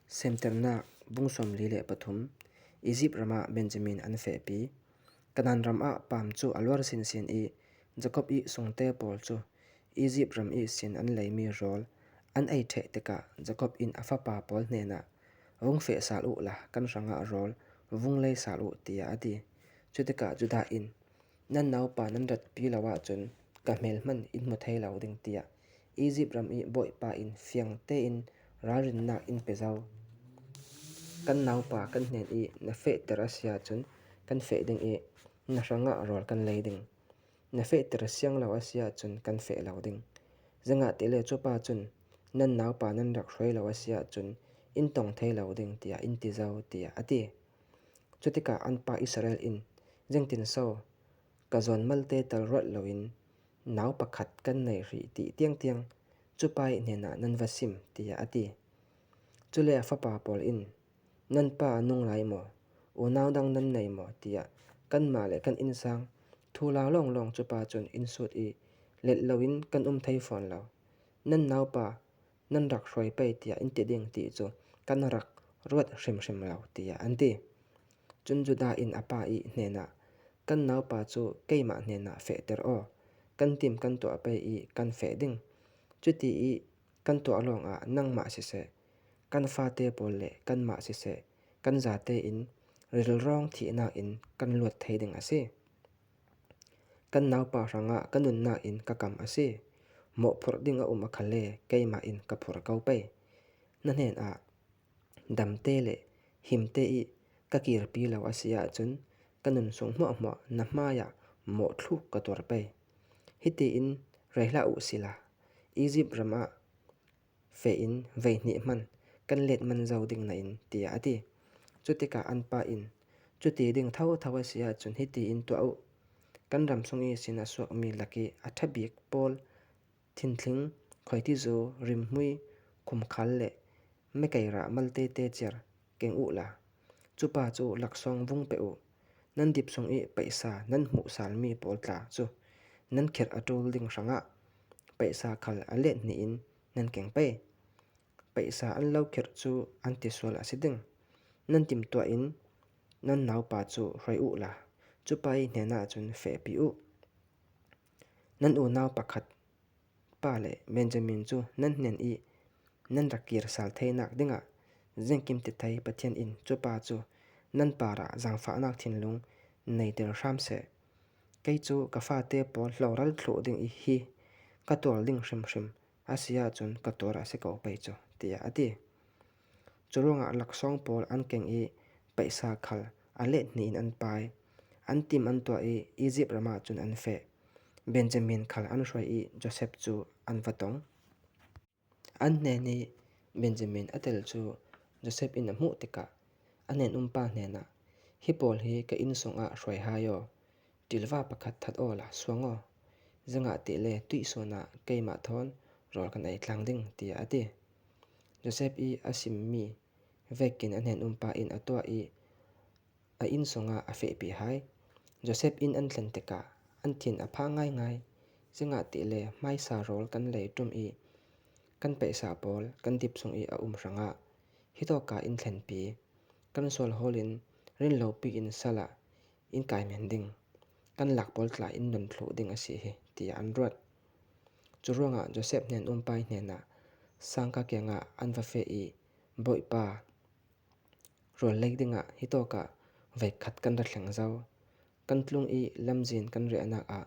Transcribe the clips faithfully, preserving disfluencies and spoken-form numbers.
Semtirna bung somli le pathum. Egypt rama Benjamin an fehpi. Kanan rama pam chu a luar sinsin i, Jacob i sungte pawl chu Egypt ram i sin an lei mi rawl an ei theh teka, Jacob in a fapa pawl hnena, "Vung feh sal u la, kan ranga rawl vung lei sal u," tia a ti. Chuteka Judah in, "Nan naupa nan rat pi lo a chun ka hmel hman in hmu thei lo ding," tia Egypt ram i boipa in fiangte in ralrinna in pe zo. "Kan naupa kan hnen i na fehtir a sia chun kan feh ding i, na ranga rawl kan lei ding. Na fehtir siang lo a sia chun kan feh lo ding. Zanga ti le chupa chun nan naupa nan rak hruai lo a sia chun in tong thei lo ding," tia in ti zo, tia a ti. Chuteka an pa Israel in, "Zengtin so, ka zon malte tal ruat lo in nau pakhat kan nei ri ti tiang tiang, chupa i hnena nan va sim," tia a ti. Chule a fapa pawl in, "Nan pa a nung lai maw? Unau dang nan nei maw?" tia, "Kanma le kan insang thu lau long long chupa chun in sut i, let lo in kan um thei fon lo. Nan naupa nan rak hruai pei tia in ti ding ti chu kan rak ruat hrim hrim lo," tia an ti. Chun Judah in a pa i hnena, "Kan naupa chu keima hnena fehtir aw, kan tim kan tuah pei i kan feh ding. Chuti i kan tuah long a nangma sise, kan fate pawl le kanma sise, kan zate in rilrawng thihna in kan luat thei ding a si. Kan naupa ranga ka nunna in ka kam a si. Mawh phur ding a um a kha le keima in ka phur ko pei. Na hnen a damte le himte i ka kirpi lo a sia chun ka nun sung hmuah hmuah na hmai a mawh thluk ka tuar pei. Hiti in rei hla u sila, Egypt rama feh in vei hnih hman kan let man zo ding na in," tia a ti. Chuteka an pa in, "Chuti ding tho tho a sia chun hiti in tuah u. Kan ram sung i sin a suak mi lak i a tha bik pawl, thinthling, khoiti zu, rimhmui, khumkhal le mekei ra malte te chiar keng u la. Chupa chu laksawng vung pe u. Nan dip sung i paisa nan hmuh sal mi pawl tla chu nan khir a tul ding ranga paisa khal a let ni in nan keng pei. Paisa an lo khir chu an ti sual a si ding. Nan tim tuah in nan naupa chu hruai u la, chupa i hnena chun fehpi u. Nan unau pakhat pa le Benjamin chu nan hnen i nan rak kir sal thei nak dinga, zengkim ti thei Pathian in chupa chu nan para zangfahnak thinlung nei tel hram se. Kei chu ka fate pawl hloral thluh ding i hi ka tual ding hrim hrim a sia chun ka tuar a si ko pei chu," tia a ti. Churuanga laksawng pawl an keng i paisa khal a let ni in an pai. An tim an tuah i Egypt rama chun an feh. Benjamin khal an hruai i Joseph chu an va tong. An hnen i Benjamin a tel chu Joseph in a hmuh teka a hnen umpa hnena, "Hi pawl hi ka insung a hruai hai aw, tilva pakhat that aw la suang aw. Zanga ti le tuihsun a keima thawn rawl kan ei tlang ding," tia a ti. Joseph i a sim mi vekin a hnen umpa in a tuah i a insung a a fehpi hai. Joseph in an thlen teka an thin a pha ngai ngai. Zanga ti le hmaisa rawl kan lei tum i kan paisa pawl kan dip sung i a um ranga hi tawka in thlenpi, kan sual hawl in rin lopi in sala in kai men ding, kan lak pawl tla in nun thluh ding a si hi, tia an ruat. Churuanga Joseph hnen umpa i hnena sangka kenga an va feh i, "Boipa, rawl lei dinga hi tawka vei khat kan ra thleng zo. Kan tlung i lamzin kan rehnak a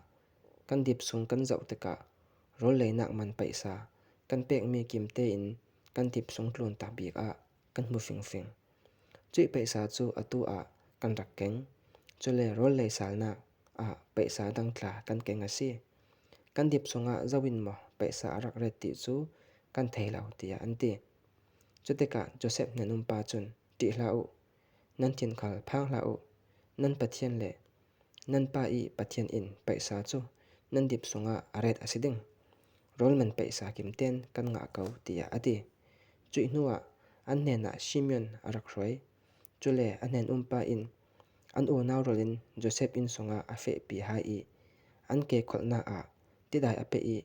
kan dip sung kan zoh teka rawl leinak man paisa kan pek mi kimte in kan dip sung tlun tak bik a kan hmu fingfing. Chuih paisa chu a tu a kan rak keng. Chule rawl lei salnak a paisa dang tla kan keng a si. Kan dip sung a zo in maw paisa a rak ret ti chu kan thei lo," tia an ti. Chuteka Joseph hnen umpa chun, "Tih hla u, nan thin khal phang hla u, nan Pathian le nan pa i Pathian in paisa chu nan dip sung a a ret a si ding. Rawl man paisa kimten kan ngah ko," tia a ti. Chuih hnu a an hnena Simeon a rak hruai. Chule a hnen umpa in an unau rawl in Joseph insung a a fehpi hai i an ke kholhna a tidai a pe i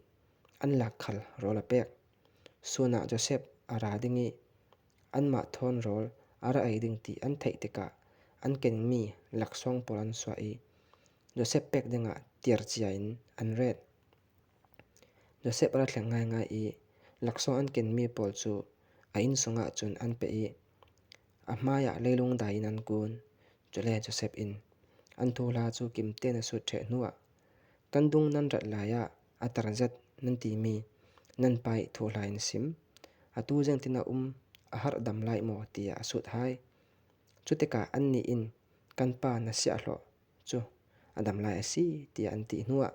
an lak khal rawl a pek. Suna Joseph a ra ding i Anmah thawn rawl a ra ei ding ti an theih tikah an ken mi laksawng pawl an suah i, Joseph pek dingah tiar chia in an ret. Joseph a ra thleng ngaingai i, laksawng an ken mi pawl cu a inn sungah cun an peh i, a hmaiah leilung dai in an kun. Cule Joseph in an thuhla cu kimte na sut ṭheh hnuah, kan dung nan rat lai ah a tarzet nan timi nan pa ih thuhla in sim. Atu zengtin a um, a harh dam lai maw, tiah a sut hai. Cutikah annih in, kan pa na siahhlawh cu a dam lai a si, tiah an ti hnuah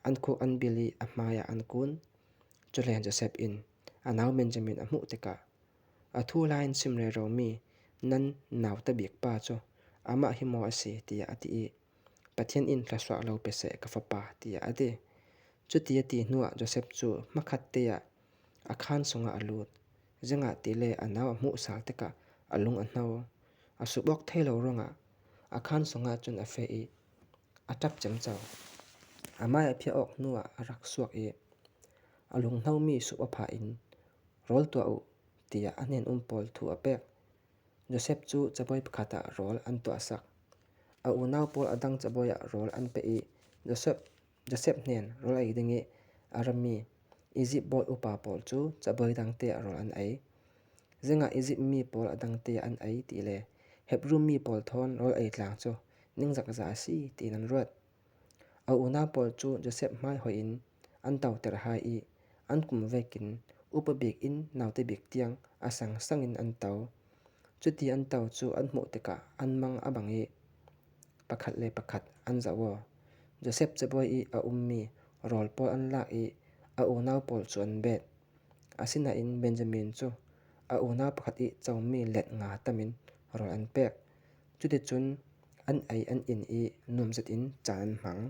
an khuk an bil i a hmaiah an kun. Cule Joseph in a nau Benjamin a hmuh tikah, a thuhla in sim reromi nan naute bik pa cu amah hi maw a si, tiah a ti i, Pathian in thlawsuah lo pe seh, ka fapa, tiah a ti. Cuti a ti hnuah Joseph cu hmakhatte ah a khan sungah a lut. Ziangahtile a nau a hmuh sal tikah a lung a hno. A sup awk thei lo ruangah a khan sungah cun a feh i a ṭap ciamco. Amah a phiah awk hnuah a rak suak i, a lunghnomi sup a phah in, rawl tuah uh, tiah a hnen um pawl thu a pek. Joseph cu cabuai pakhat ah rawl an tuahsak. A unau pawl a dang cabuai ah rawl an peh i, Joseph, Joseph hnen rawl ei ding i a rami Izipt bawi upa pawl cu cabuai dangte ah rawl an ei. Ziangah Izipt mi pawl a dangte ah an ei tile Hebru mi pawl thawn rawl ei tlang cu ningzakza a si, tiin an ruat. A unau pawl cu Joseph hmai hoih in an toter hai i, an kum vekin upa bik in naute bik tiang a sangsang in an to. Cuti an to cu an hmuh tikah an mang a bang i, pakhat le pakhat an zoh aw. Joseph cabuai i a ummi rawl pawl an lak i, a unau pawl cu an bet. Asinain Benjamin cu a unau pakhat i comi let nga tam in rawl an pek. Cuticun an ei an in i nuam zetin caan an hmang.